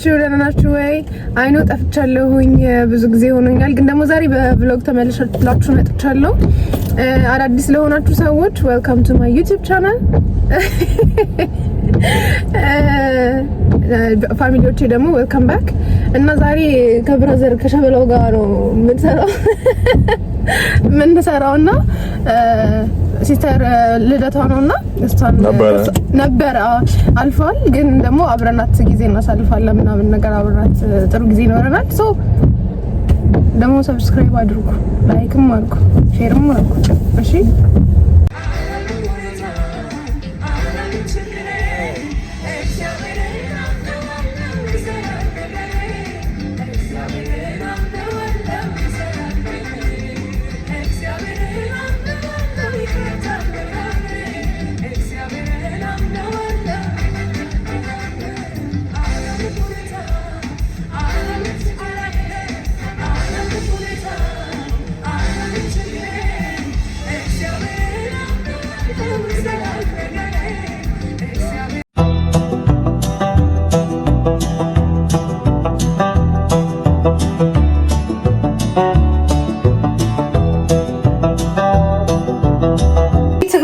ናችሁ? ደህና ናችሁ ወይ? I know ጠፍቻለሁኝ፣ ብዙ ጊዜ ሆኖኛል። ግን ደግሞ ዛሬ በ vlog ተመልሼላችሁ መጥቻለሁ። አዳዲስ ለሆናችሁ ሰዎች welcome to my YouTube channel፣ family ዎቼ ደግሞ welcome back። እና ዛሬ ከ brother ከሸበላው ጋር ነው የምንሰራው እና sister ልደቷ ነው እና እሷን ነበረ አልፏል። ግን ደግሞ አብረናት ጊዜ እናሳልፋለን ምናምን ነገር፣ አብረናት ጥሩ ጊዜ ይኖረናል። So ደግሞ subscribe አድርጉ፣ like ም አድርጉ፣ share ም አድርጉ። እሺ።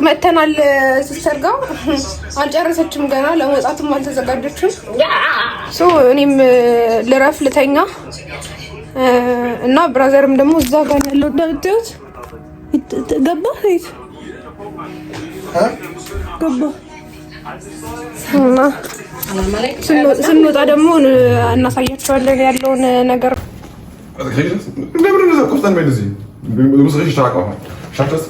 መተናል። Sister ጋር አልጨረሰችም ገና፣ ለመውጣትም አልተዘጋጀችም። So እኔም ልረፍ፣ ልተኛ እና brother ም ደግሞ እዛ ጋር ያለው እንደምታዩት ገባ ገባ እና ስንወጣ ደግሞ እናሳያቸዋለን ያለውን ነገር። Du musst richtig stark machen. Schaff das?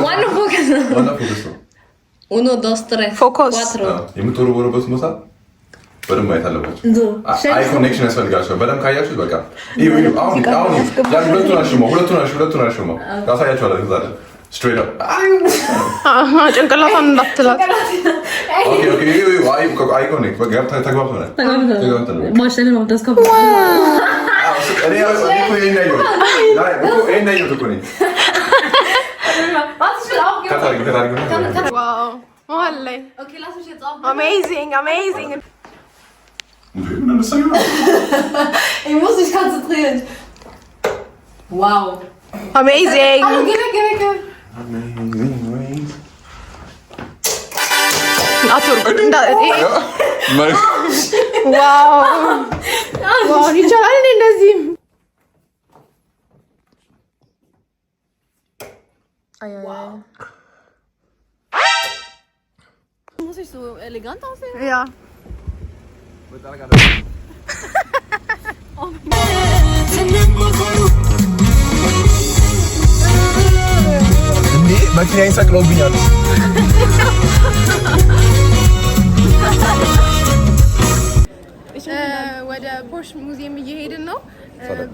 ዋናው focus ነው። ዋና focus ነው። Uno, dos, tres, Focus. Cuatro. የምትወረወሩበት ቦታ በደንብ ማየት አለባቸው። Eye connection ያስፈልጋቸዋል። በደንብ ካያችሁት በቃ እዩ፣ እዩ። አሁን አሁን ያን ሁለቱን አሽሞ፣ ሁለቱን አሽ ሁለቱን አሽሞ ያሳያችኋል። ከዛ straight up። ጭንቅላቷን እንዳትላት። Okay, እዩ፣ እዩ። Eye connect በቃ ተግባብተናል፣ ተግባብተናል። Mal schnell das kommt. አዎ፣ እኔ እኮ ይሄን ያየሁት እኮ፣ ይሄን ያየሁት እኮ እኔ። Warte, ich will auch. Cut አድርጊው፣ cut አድርጊው። Wow፣ መሀል ላይ። Okay, lass mich jetzt auch. Amazing, amazing. እንዴ፣ ምን እንደሰየው ነው? Ich muss mich konzentrieren. Wow. Amazing. Hallo, geh weg, geh weg, geh weg. Amazing Race. አትወርቁ። Wow, wow፣ ይቻላል እንዴ እንደዚህም? Wow. Muss ich so elegant aussehen? Ja. እንዴ፣ መኪናዬን ሰቅለውብኛል። ወደ ፖርሽ ሙዚየም እየሄድን ነው።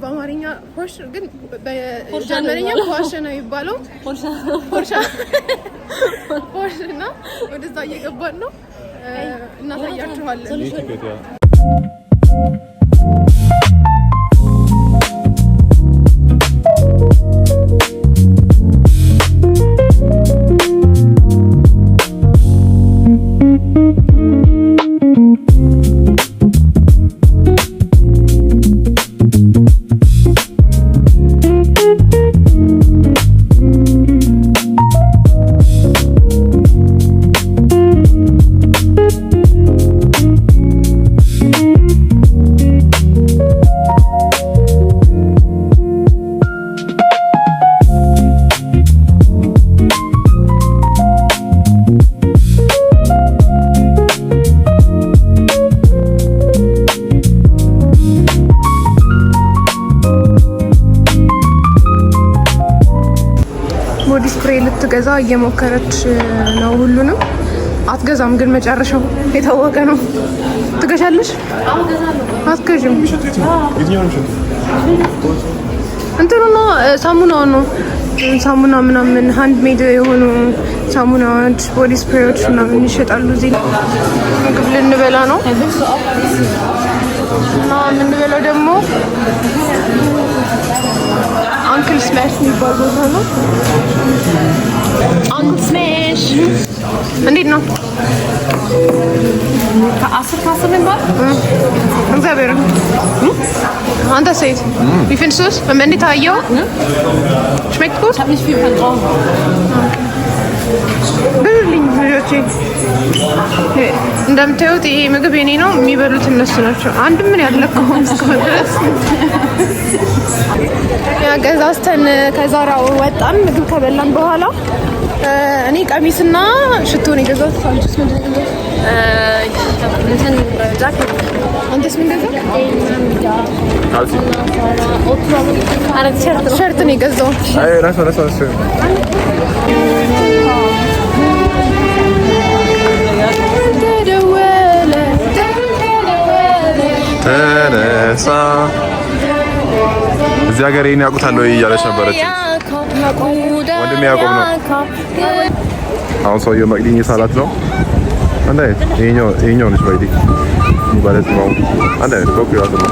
በአማርኛ ፖርሽ ግን በጀርመንኛ ፖርሽ ነው የሚባለው። ፖርሻ፣ ፖርሽ እና ወደዛ እየገባን ነው። እናሳያችኋለን። Body spray ልትገዛ እየሞከረች ነው። ሁሉንም አትገዛም፣ ግን መጨረሻው የታወቀ ነው። ትገዣለሽ? አትገዥም? እንትኑ ነው፣ ሳሙናው ነው። ሳሙና ምናምን፣ hand made የሆኑ ሳሙናዎች፣ body spray ዎች ምናምን ይሸጣሉ። እዚህ ምግብ ልንበላ ነው እና የምንበላው ደግሞ Uncle Smash የሚባል ቦታ ነው። Uncle Smash እንዴት ነው? ከ10 ከ10 የሚባል። እግዚአብሔር አንተ ሴት፣ wie findest du es? እንዴት አየው? Schmeckt gut? Ich habe nicht viel vertrauen. ብሉልኝ ልጆቼ። እንደምታዩት ይሄ ምግብ የኔ ነው፣ የሚበሉት እነሱ ናቸው። አንድ ምን ያለከው እስከሆነ ድረስ ያ ገዛዝተን ከዛራ ወጣን። ምግብ ከበላን በኋላ እኔ ቀሚስና ሽቶ ነው የገዛሁት። አንቺስ ምንድን ነው የገዛሁት? እንትን ጃኬት። አንተስ ምን ገዛህ? ካልሲ። ኧረ ቲሸርት ነው። ሸርት ነው የገዛሁት። አይ ራስ ራስ ራስ። ተደወለ ተደወለ። ተነሳ። እዚህ ሀገር ይሄን ያውቁታል ወይ እያለች ነበረች። ወንድሜ ያዕቆብ ነው። አሁን ሰውየው መቅዲኝ ሳላት ነው። አንድ አይነት ይሄኛው ነች መቅዲ ባለ ጺማሙ፣ አንድ አይነት ኮፒ ራሱ ነው።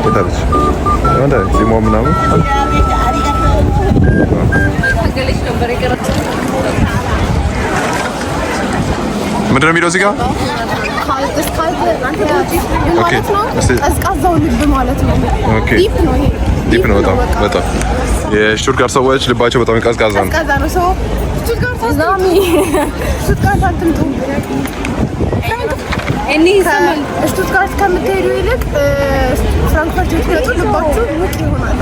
የታለች? አንድ አይነት ጺሟ ምናምን። ታገለች ነበር የቀረችው። ምንድን ነው የሚለው እዚህ ጋር? ምን ማለት ነው? ቀዝቃዛው ልብ ማለት ነው። Okay። Deep ነው ይሄ። Deep ነው በጣም። በቃ። በጣም የሽቱትጋርት ሰዎች ልባቸው በጣም ቀዝቃዛ ነው። ቀዝቃዛ ነው። ሰው ሽቱትጋርት ሽቱትጋርት አትምጡ። እኔ ይሰማል። ሽቱትጋርት ከምትሄዱ ይልቅ ፍራንክፈርት ብትመጡ ልባችሁ ሙቅ ይሆናል።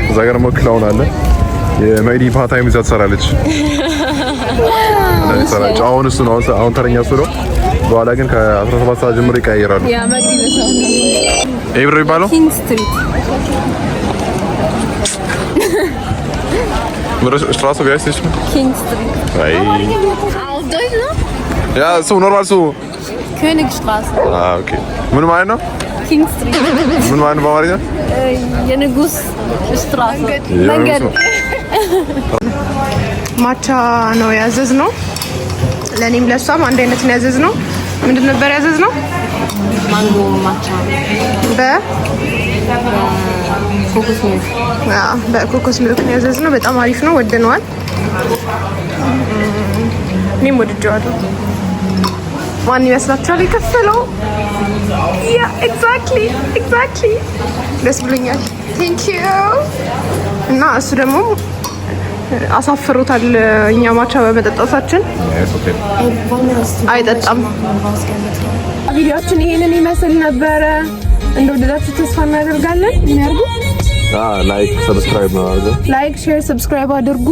እዛ ጋር ደግሞ clown አለ። የመቅዲ part time እዛ ትሰራለች። አንዳንዴ ትሰራለች። አሁን እሱ ነው፣ አሁን ተረኛ እሱ ነው። በኋላ ግን ከ17 ሰዓት ጀምሮ ይቀያየራሉ። ያ መቅዲ ነው። ይሄ ብር የሚባለው King Street። Straße, wie heißt die? King Street. አይ። Auf Deutsch ነው? Ja, so normal so. Königstraße. Ah, okay. ምን ማለት ነው? King Street. ምን ማለት ነው በአማርኛ? የንጉስ Straße መንገድ። ማቻ ነው ያዘዝነው። ለእኔም ለእሷም አንድ አይነት ነው ያዘዝነው። ምንድን ነበር ያዘዝነው? ማንጎ ማቻ። በ Kokos milk። አዎ፣ በ Kokos milk ነው ያዘዝነው። በጣም አሪፍ ነው፣ ወደነዋል። እኔም ወድጀዋለሁ። ማን ይመስላችኋል የከፈለው? Yeah, exactly። ደስ ብሎኛል። Thank you። እና እሱ ደግሞ አሳፍሮታል። እኛ ማቻ በመጠጣታችን አይጠጣም። ቪዲዮአችን ይሄንን ይመስል ነበረ። እንደወደዳችሁ ተስፋ እናደርጋለን። የሚያርጉ Like subscribe ነው አድርገው። Like፣ share፣ subscribe አድርጉ።